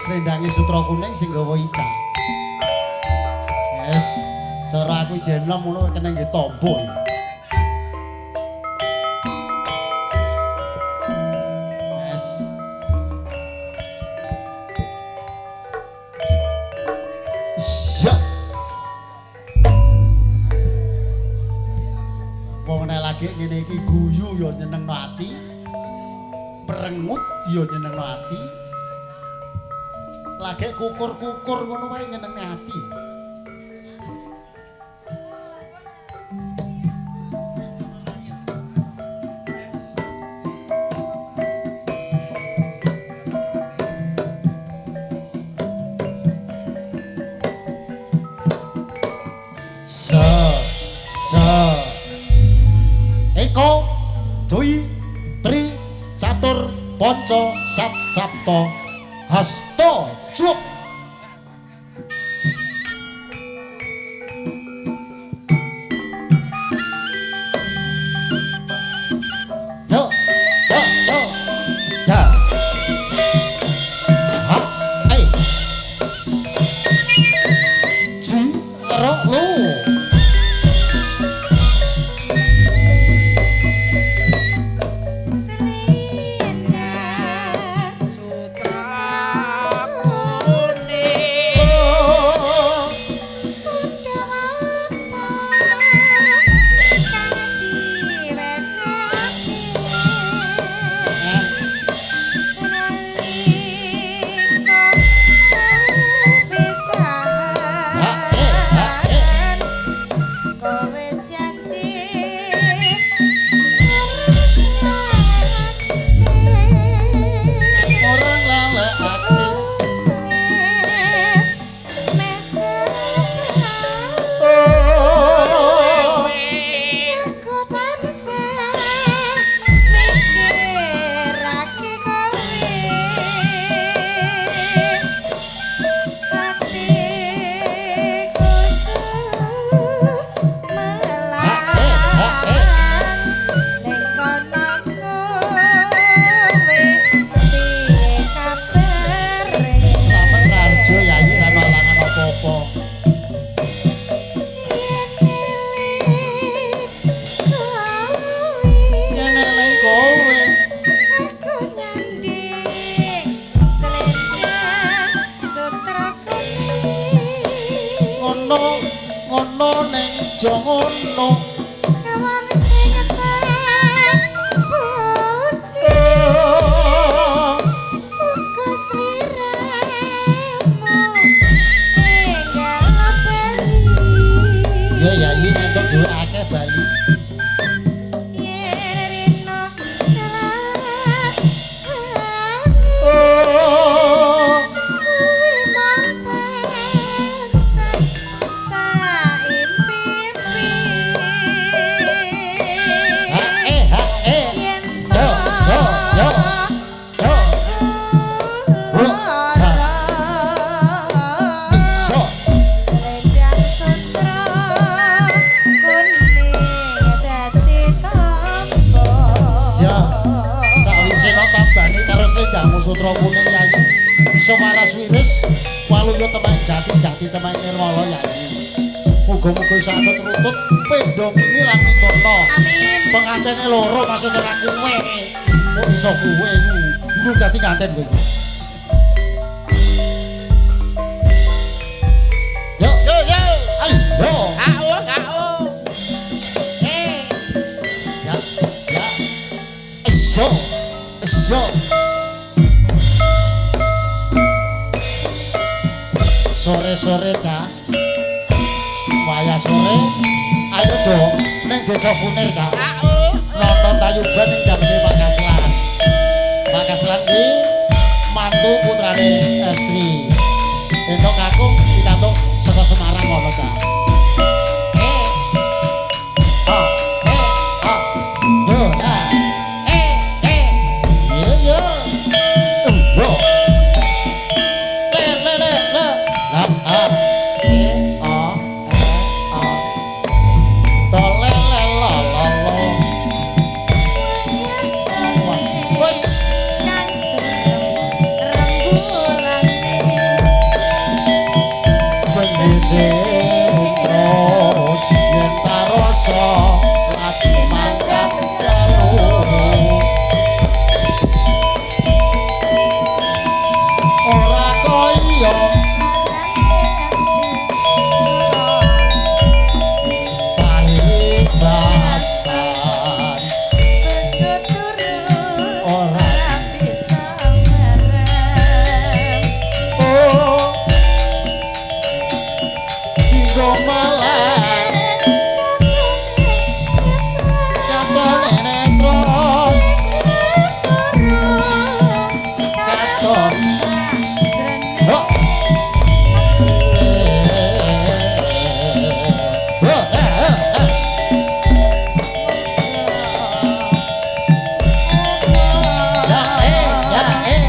Slendange sutra kuning sing gawa Ica. Yes, cara aku jen nom ngono kena nggih tombo. Yes. Iya. Wong nek lagi ngene iki guyu ya nyenengno ati. Prengut ya nyenengno ati. Lagi kukur-kukur ngono wae nyenengne ati. Sa sa Eko Dwi Tri Catur Panca Sat Sapta Hasta Cup. Yo yo yo ya. Ha ai. Ji ro lu. Sutra kuning yayi bisa waras wiris waluya temang jati-jati temang nirmala yayi. Muga-muga iso atut-rutut pendo mimi lan mintono. Amin. Pengantene loro maksud ora kuwe. Kok iso kuwe iku. Iku dadi nganten kowe. Yo yo yo. Ayo. Ao ao. Eh. Ya ya. Eso. Eso. Sore-sore cah. Wayah sore ayo do ning desa Kunir cah. Nonton tayuban ning daleme Pak Kaslan. Pak Kaslan kuwi mantu putrane estri. Entuk kakung pikantuk saka Semarang ngono cah. Eh. Ah, eh, ah. Yo, ah. Eh, eh. Yo yo. Wo. Le le le le. La a e a e a. To le le la la la. Wes. Kang rembulan. rasa lagi mangkat dalu ora kaya paribasan ora bisa merem. Oh dinggo melek katone netro katon ho ho eh. Ya eh ya eh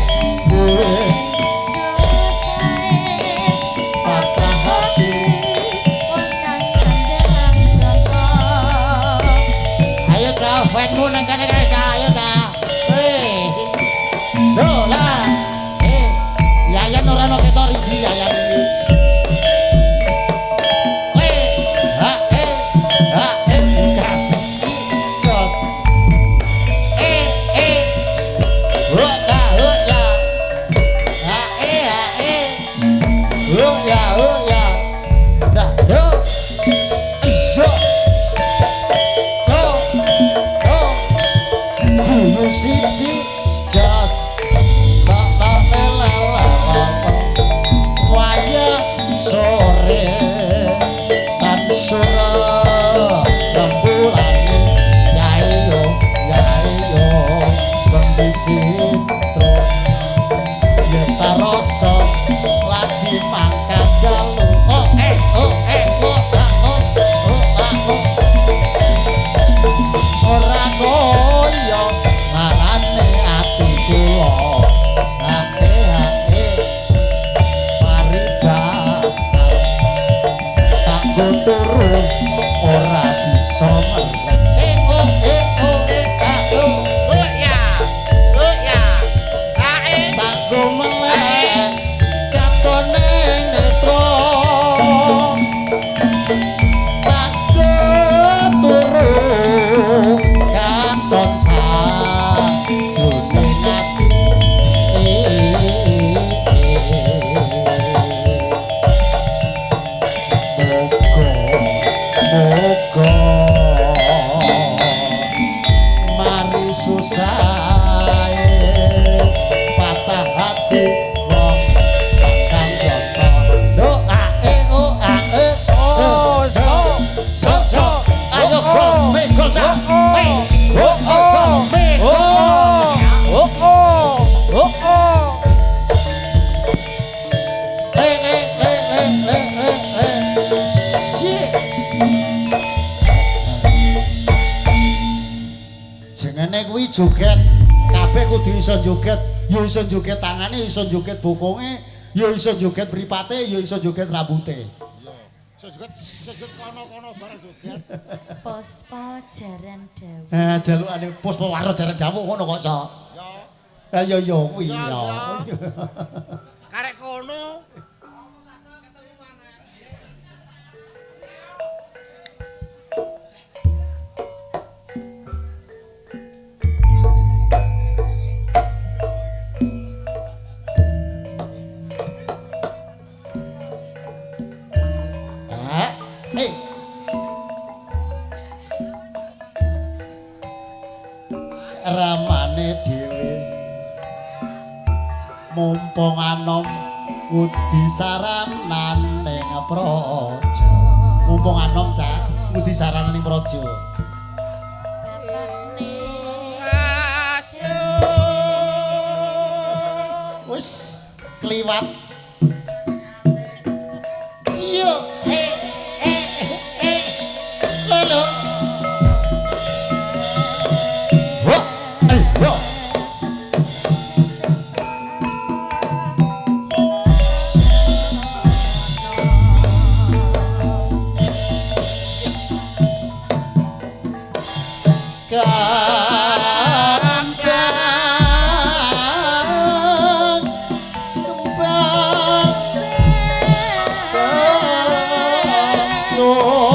patah hati. Ayo cah, fanmu nang kene kae cah, ayo cah. Hei. Lho lah. Eh, Yayan ora ono ketok iki Yayan iki. Eh, ha eh, ha eh gas. Jos. Eh eh. Ho la ho ya. Ha eh ha eh. Ho ya ho ya. Dah, yo. Iso. Go. Go. Guyu sithik jos. La la la la la la. Wayah sore tan sore rembulane yai yo yai yo kondisi tro yen ta rasa lagi mangkat dalu. Oh eh oh eh oh ah oh oh ah oh ora kaya larane ati kula ate ate paribasan tak nggo turu ora bisa melek eh oh eh oh eh ah oh Oh ya. Oh ya. Ha eh. tak nggo melek katone netra tak nggo turu katon sajroning ati. Muga muga mari susahe patah hati wong kang yoto do a e o a e so So so so. Ayo gol me gol cah. Eh, oh oh gol me gol. Oh oh. Oh oh. Le le le le le le le si jengene kuwi joget kabeh kudu iso joget, ya iso joget tangane, iso joget bokonge, ya iso joget mripate, ya iso joget rambute. Iso joget, iso joget kono-kono bareng joget. Puspa jaran dawuh. Eh jalukane puspa waro jaran dawuh ngono kok iso. Ya. Ayo ya kuwi Ya, ya. ya. Karek kono. Ah, eh. Ramane dhewe mumpung anom ngudi saranan ning praja. Mumpung anom cah ngudi saranan ning praja. Bapakne Wis kliwat. Iya, eh eh eh. Lolo. Ho, eh, ho. Kambang kembang kencur.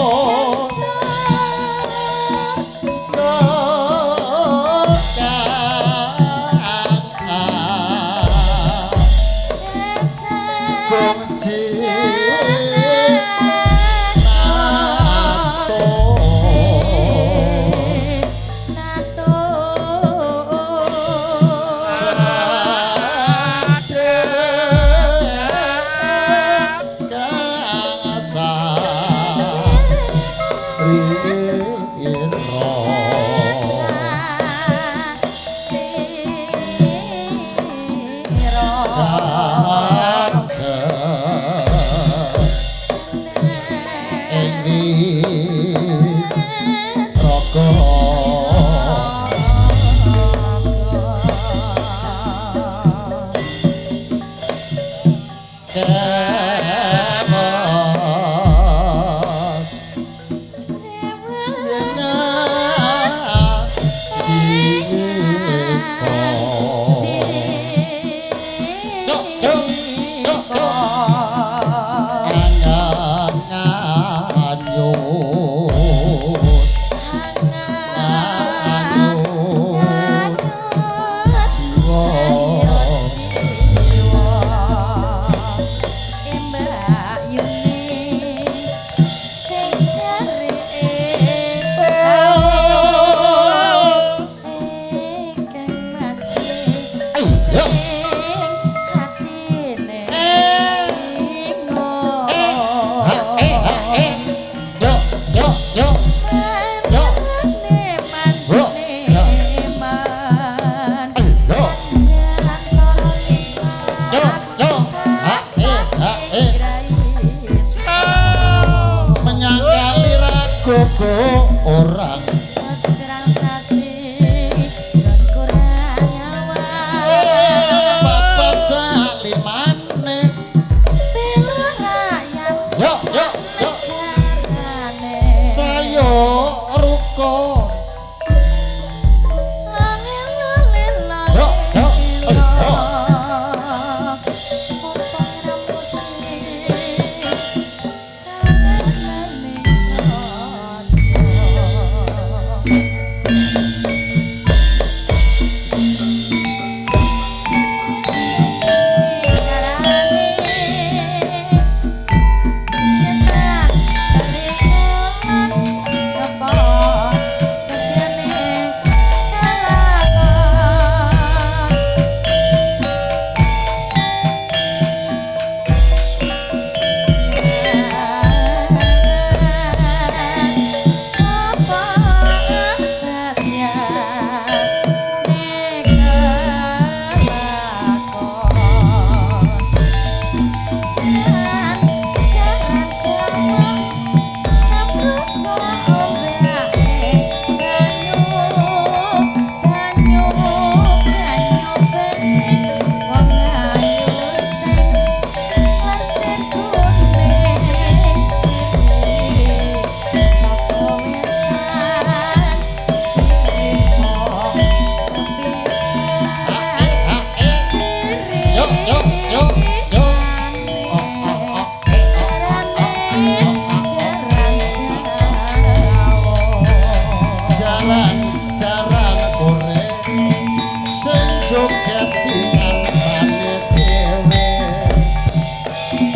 Orang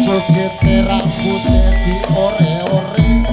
Jogete rambute diore-ore.